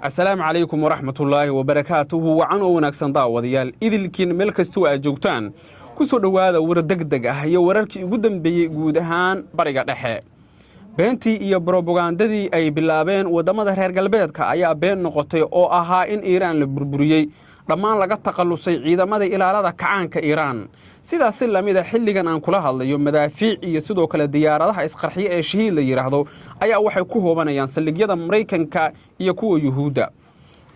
Asalaamu calaykum waraxmatullaahi wabarakaatuhu. Wacan oo wanaagsan, daawadayaal, idilkiin meel kastoo aad joogtaan, ku soo dhowaada war deg deg ah iyo wararkii ugu dambeeyey guud ahaan Bariga Dhexe. Beentii iyo brobagandadii ay bilaabeen waddamada reer galbeedka ayaa been noqotay, oo ahaa in Iiraan la burburiyey, dhammaan laga takhallusay ciidamada Ilaalada Kacaanka Iiraan. Sidaas si lamida, xilligan aan kula hadlayo, madaafiic iyo sidoo kale diyaaradaha isqarxiyo ee Shahiid la yidhaahdo ayaa waxay ku hoobanayaan saldhigyada Maraykanka iyo kuwa Yuhuudda.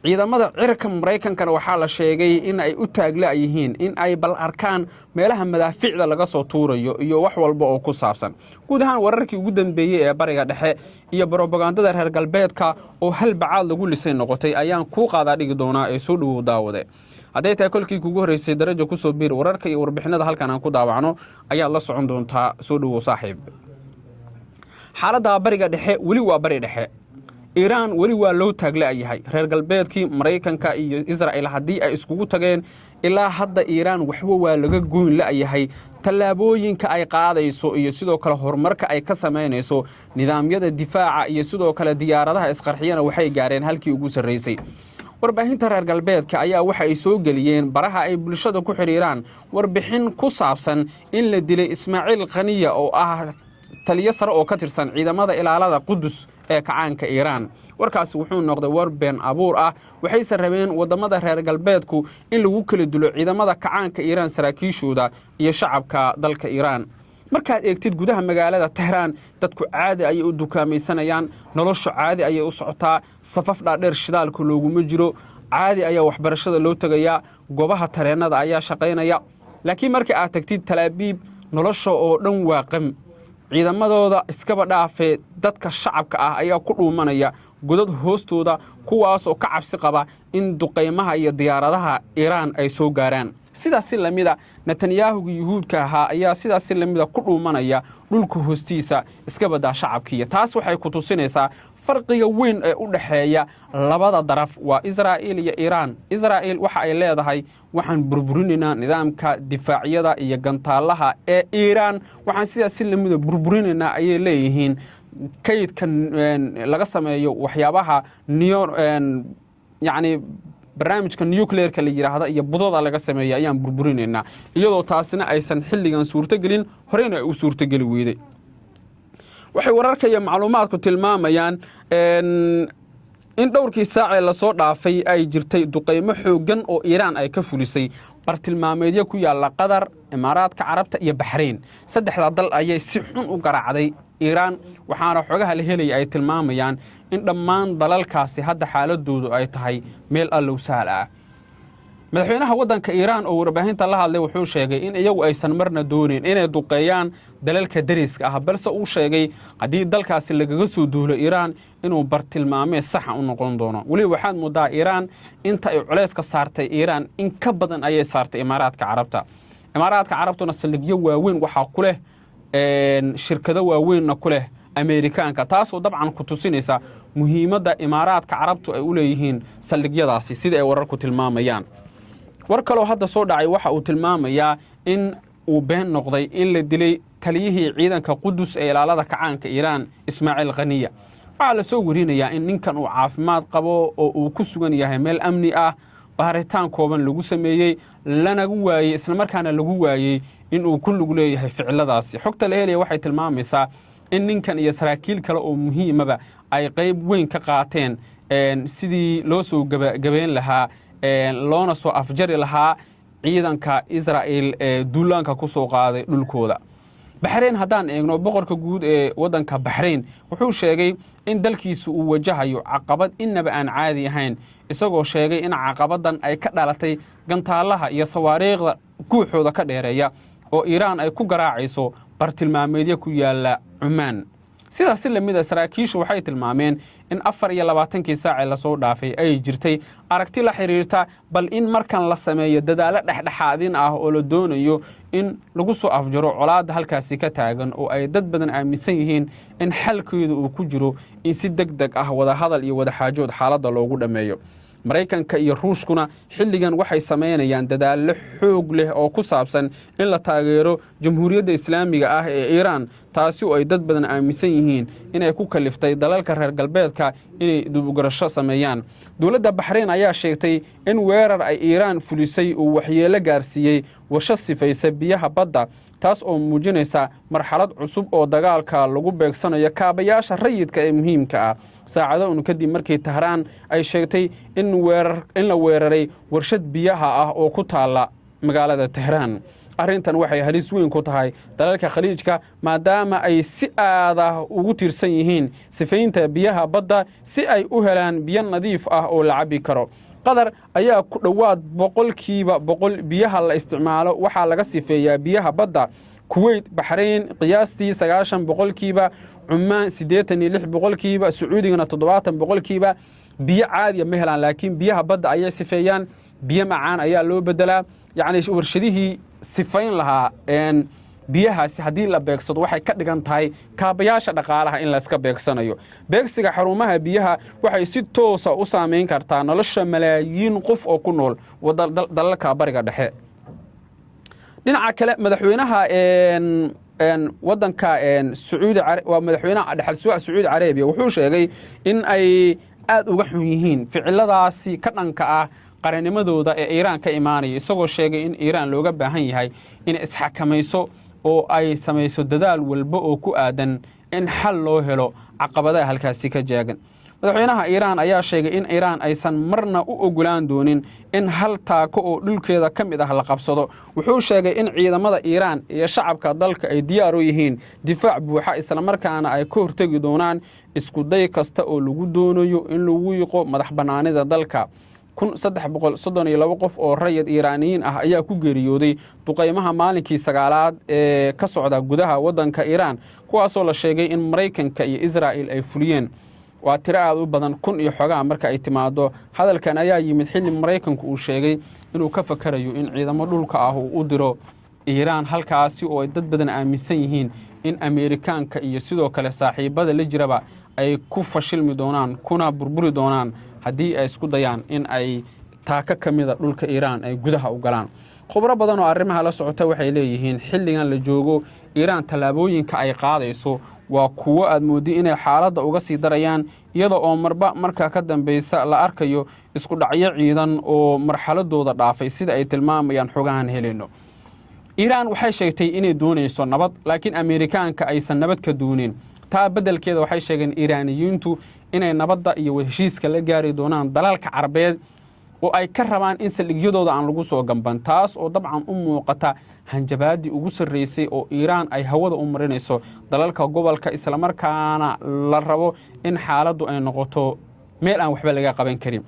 Ciidamada cirka Maraykankana waxaa la sheegay in ay u taagla yihiin in ay bal arkaan meelaha madaafiicda laga soo tuurayo iyo wax walba oo ku saabsan. Guud ahaan, wararkii ugu dambeeyey ee Bariga Dhexe iyo brobagandada reer galbeedka oo hal bacaad lagu lisay noqotay ayaan kuu qaadaa dhigi doonaa ee soo dhowow, daawade. Hadday tahay kolkii kugu horreysay, Daraja kusoo biir. Wararka iyo warbixinada halkan aan ku daawacno ayaad la socon doontaa. Soo dhowow, saaxiib. Xaaladda Bariga Dhexe weli waa Bari Dhexe. Iiraan weli waa loo taagla-yahay. Reer galbeedkii, Maraykanka iyo Israa'il haddii ay iskugu tageen, ilaa hadda Iiraan waxba waa laga goyn la'yahay. Tallaabooyinka ay qaadayso iyo sidoo kale horumarka ay ka samaynayso nidaamyada difaaca iyo sidoo kale diyaaradaha isqarxiyana waxay gaareen halkii ugu sarraysay. Warbaahinta reer galbeedka ayaa waxa ay soo geliyeen baraha ay bulshada ku xidhiiraan warbixin ku saabsan in la dilay Ismaaciil Khaniya, oo ah taliyo sare oo ka tirsan ciidamada Ilaalada Qudus ee Kacaanka Iiraan. Warkaasi wuxuu noqday war been abuur ah. Waxayse rabeen waddamada reer galbeedku in lagu kala dilo ciidamada Kacaanka Iiraan, saraakiishooda iyo shacabka dalka Iiraan. Markaad eegtid gudaha magaalada Tehraan, dadku caadi ayay u dukaamaysanayaan, noloshu caadi ayay u socotaa, safaf dhaadheer shidaalka looguma jiro, caadi ayaa waxbarashada loo tegayaa, goobaha tareennada ayaa shaqaynaya. Laakiin marka aad tagtid Talaabiib, nolosha oo dhan waa qam. Ciidamadooda iskaba dhaafee, dadka shacabka ah ayaa ku dhuumanaya godad hoostooda, kuwaasoo ka cabsi qaba in duqaymaha iyo diyaaradaha Iiraan ay soo gaaraan. Sidaas si lamida, Netanyahuga Yuhuudka ahaa ayaa sidaas si lamida ku dhuumanaya dhulka hoostiisa, iska badaa shacabkiiya. Taas waxay ku tusinaysaa farqiga weyn ee u dhexeeya labada daraf, waa Israa'iil iyo Iiraan. Israa'iil waxa ay leedahay: "Waxaan burburinaynaa nidaamka difaacyada iyo gantaalaha ee Iiraan. Waxaan sidaas si lamida burburinaynaa," ayay leeyihiin, "kaydka laga sameeyo waxyaabaha yacni barnaamijka nuclearka la yidhaahda iyo budada laga sameeya ayaan burburinaynaa," iyadoo taasina aysan xilligan suurtogelin, horeyna ay u suurtogeli weyday. Waxay wararka iyo macluumaadku tilmaamayaan in dhowrkii saacee lasoo dhaafay ay jirtay duqaymo xooggan oo Iiraan ay ka fulisay bartilmaameedyo ku yaalla Qatar, Imaaraadka Carabta iyo Baxrayn. Saddexdaa dal ayay si xun u garaacday Iiraan, waxaana xogaha la helaya ay tilmaamayaan in dhammaan dalalkaasi hadda xaaladoodu ay tahay meel Allow sahal ah. Madaxweynaha waddanka Iiraan oo warbaahinta la hadlay wuxuu sheegay in iyagu aysan marna doonin inay duqeeyaan dalalka deriska ah, balse uu sheegay haddii dalkaasi lagaga soo duulo Iiraan inuu bartilmaamee saxa u noqon doono. Weliba waxaad moodaa Iiraan inta ay culayska saartay Iiraan in ka badan ayay saartay Imaaraadka Carabta. Imaaraadka Carabtuna saldhigyo waaweyn waxaa ku leh, shirkado waaweynna ku leh Ameerikaanka, taasoo dabcan ku tusinaysa muhiimadda Imaaraadka Carabtu ay u leeyihiin saldhigyadaasi, sida ay wararku tilmaamayaan. War kaloo hadda soo dhacay waxa uu tilmaamayaa in uu been noqday in la dilay taliyihii ciidanka Qudus ee Ilaalada Kacaanka Iiraan, Ismaaciil Khaniya. Waxaa la soo warinayaa in ninkan uu caafimaad qabo oo uu ku sugan yahay meel amni ah, baaritaan kooban lagu sameeyey, lanagu waayey, islamarkaana lagu waayey inuu ku lug leeyahay ficiladaasi. Xogta la helaya waxay tilmaamaysaa in ninkan iyo saraakiil kale oo muhiimaba ay qayb weyn ka qaateen sidii loo soo gabagabeyn lahaa, loona soo afjari lahaa ciidanka Israa'il ee duulaanka ku soo qaaday dhulkooda. Baxrayn haddaan eegno, boqorka guud ee waddanka Baxrayn wuxuu sheegay in dalkiisu uu wajahayo caqabad inaba aan caadi ahayn, isagoo sheegay in caqabaddan ay ka dhalatay gantaalaha iyo sawaariikhda guuxooda ka dheereeya oo Iiraan ay ku garaacayso bartilmaameedyo ku yaalla Cumaan. Sidaas si lamid a, saraakiishu waxay tilmaameen in 24kii saacee lasoo dhaafay ay jirtay aragti la xidhiirta bal in markan la sameeyo dadaallo dhexdhexaadin ah oo la doonayo in lagu soo afjaro colaadda halkaasi ka taagan, oo ay dad badan aaminsan yihiin in xalkeedu uu ku jiro in si deg deg ah wadahadal iyo wadaxaajood xaaladda loogu dhammeeyo. Maraykanka iyo Ruushkuna xilligan waxay samaynayaan dadaallo xoog leh oo ku saabsan in la taageero Jamhuuriyadda Islaamiga ah ee Iiraan, taasoo Taasi oo ay dad badan aaminsan yihiin inay ku kaliftay dalalka reer galbeedka inay dib-ugarasho sameeyaan. Dowladda Baxrayn ayaa sheegtay in weerar ay Iiraan fulisay uu waxyeelo gaarsiiyey warshad sifaysa biyaha badda, taas oo muujinaysa marxalad cusub oo dagaalka lagu beegsanayo kaabayaasha rayidka ee muhiimka ah, saacado un kadib markii Tahraan ay sheegtay in la weeraray warshad biyaha ah oo ku taalla magaalada Tehraan. Arrintan waxay halis weyn ku tahay dalalka Khaliijka, maadaama ay si aad ah ugu tiirsan yihiin sifaynta biyaha badda si ay u helaan biyo nadiif ah oo la cabbi karo. Qatar ayaa ku dhowaad 100% biyaha la isticmaalo waxaa laga sifeeyaa biyaha badda. Kuweyt, Baxrayn qiyaastii 90%, Cumaan 86%, Sacuudigana 70%. Biyo caadiya ma helaan, laakiin biyaha badda ayay sifeeyaan, biyo macaan ayaa loo bedelaa. Yacni warshadihii sifayn lahaa biyahaasi haddii la beegsado, waxay ka dhigan tahay kaabayaasha dhaqaalaha in layska beegsanayo. Beegsiga xarumaha biyaha waxay si toosa u saamayn kartaa nolosha malaayiin qof oo ku nool dalalka Bariga Dhexe. Dhinaca kale, madaxweynaha wadanka Sacuudi, waa madaxweynaha dhexal sugaha Sacuudi Carabiya, wuxuu sheegay in ay aad uga xun yihiin ficiladaasi ka dhanka ah qarannimadooda ee Iiraan ka imaanaya, isagoo sheegay in Iiraan looga baahan yahay inay isxakamayso oo ay samayso dadaal walba oo ku aadan in xal loo helo caqabadaha halkaasi ka jaagan. Madaxweynaha Iiraan ayaa sheegay in Iiraan aysan marna u ogolaan doonin in hal taako oo dhulkeeda ka mid ah la qabsado. Wuxuu sheegay in ciidamada Iiraan iyo shacabka dalka ay diyaar u yihiin difaac buuxa, islamarkaana ay ka hortegi doonaan iskuday kasta oo lagu doonayo in lagu yiqo madax bannaanida dalka. 1332 qof oo rayid Iiraaniyiin ah ayaa ku geeriyooday duqaymaha maalinkii sagaalaad ee ka socda gudaha waddanka Iiraan, kuwaasoo la sheegay in Maraykanka iyo Israa'il ay fuliyeen. Waa tiro aad u badan, kun iyo xogaha marka ay timaado. Hadalkan ayaa yimid xilli Maraykanku uu sheegay inuu ka fakarayo in ciidamo dhulka ah uu u diro Iiraan, halkaasi oo ay dad badan aaminsan yihiin in Ameerikaanka iyo sidoo kale saaxiibada la jiraba ay ku fashilmi doonaan kuna burburi doonaan haddii ay isku dayaan in ay taako ka mida dhulka Iiraan ay gudaha u galaan. Khubro badan oo arrimaha la socota waxay leeyihiin xilligan la joogo Iiraan tallaabooyinka ay qaadayso waa kuwo aad mooddi inay xaaladda uga sii darayaan, iyada oo marba markaa ka dambaysa la arkayo isku dhacyo ciidan oo marxaladooda dhaafay, sida ay tilmaamayaan xogahan helayno. Iiraan waxay sheegtay inay doonayso nabad, laakiin Ameerikaanka aysan nabad ka doonin. Taa beddelkeeda, waxay sheegeen Iiraaniyiintu inay nabadda iyo heshiiska la gaari doonaan dalalka Carabeed oo ay ka rabaan in saldhigyadooda aan lagu soo gamban, taas oo dabcan u muuqata hanjabaaddii ugu sarraysay oo Iiraan ay hawada u marinayso dalalka gobolka, islamarkaana la rabo in xaaladdu ay noqoto meel aan waxba laga qaban karin.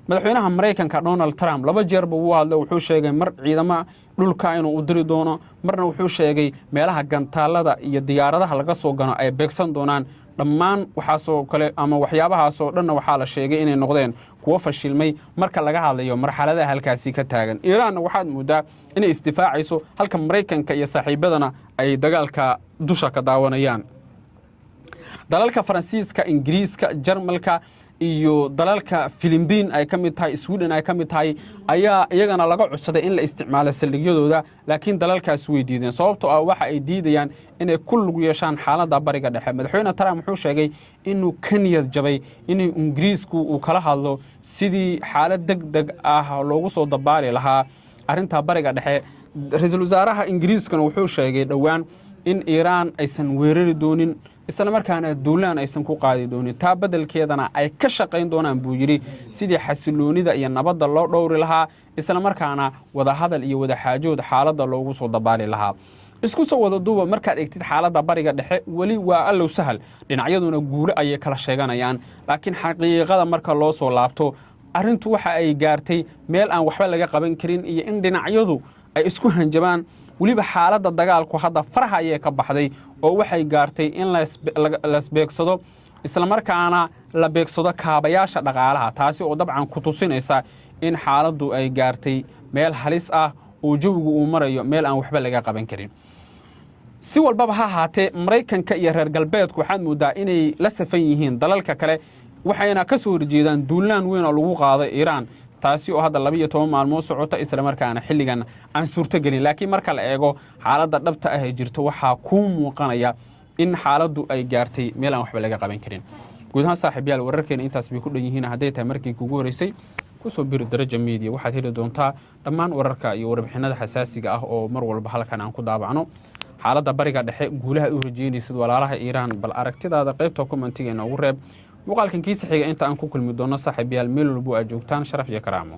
Madaxweynaha Maraykanka Donald Trump laba jeerba wuu hadlay. Wuxuu sheegay mar ciidamo dhulka inuu u diri doono, marna wuxuu sheegay meelaha gantaalada iyo diyaaradaha laga soo gano ay beegsan doonaan. Dhammaan waxaasoo kale ama waxyaabahaasoo dhanna waxaa la sheegay inay noqdeen kuwo fashilmay marka laga hadlayo marxaladaha halkaasi ka taagan. Iiraanna waxaad moodaa inay isdifaacayso, halka Maraykanka iyo saaxiibadana ay dagaalka dusha ka daawanayaan. Dalalka Faransiiska, Ingiriiska, Jarmalka iyo dalalka Filibiin ay ka mid tahay, Sweden ay ka mid tahay, ayaa iyagana laga codsaday in la isticmaalo saldhigyadooda, laakiin dalalkaas way diideen, sababtoo ah waxa ay diidayaan inay ku lug yeeshaan xaaladda Bariga Dhexe. Madaxweyne Trump wuxuu sheegay inuu ka niyad jabay inuu Ingiriisku uu kala hadlo sidii xaalad deg deg ah loogu soo dabaali lahaa arrinta Bariga Dhexe. Ra-iisul wasaaraha Ingiriiskana wuxuu sheegay dhowaan in Iiraan aysan weerari doonin, isla markaana duulaan aysan ku qaadi doonin. Taa beddelkeedana ay ka shaqayn doonaan, buu yidhi, sidii xasiloonida iyo nabadda loo dhowri lahaa, isla markaana wadahadal iyo wadaxaajood xaaladda loogu soo dabaali lahaa. Isku soo wada duuba, markaad egtid xaaladda Bariga Dhexe, weli waa allow sahal, dhinacyaduna guulo ayay kala sheeganayaan, laakiin xaqiiqada marka loo soo laabto, arrintu waxa ay gaartay meel aan waxba laga qaban karin iyo in dhinacyadu ay isku hanjabaan. Weliba xaaladda dagaalku hadda faraha ayay ka baxday oo waxay gaartay in lasbeegsado, islamarkaana la beegsado kaabayaasha dhaqaalaha, taasi oo dabcan ku tusinaysa in xaaladdu ay gaartay meel halis ah oo jawigu uu marayo meel aan waxba laga qaban karin. Si walbaba ha ahaatee, Maraykanka iyo reer galbeedku waxaad mooddaa inay la safan yihiin dalalka kale, waxayna ka soo horjeedaan duulaan weyn oo lagu qaaday Iiraan, taasi oo hadda 12 maalmood socota, islamarkaana xilligan aan suurtogelin. Laakiin marka la eego xaaladda dhabta ah ee jirto, waxaa kuu muuqanaya in In xaaladdu ay gaartay meel aan waxba laga qaban karin. Guud ahaan, saaxiibyaal, wararkeena intaas bay ku dhan yihiin. Hadday tahay markii kugu horeysay, kusoo biri Daraja Media. Waxaad heli doontaa dhammaan wararka iyo warbixinada xasaasiga ah oo mar walba halkan aan ku daabacno. Xaaladda Bariga Dhexe, guulaha u rajeynaysid walaalaha Iiraan, bal aragtidaada qaybta commentiga inoogu reeb. Muuqaalkan kiisa xiga inta aan ku kulmi doono, saaxiibyaal, meel walbo aad joogtaan, sharaf iyo karaamo.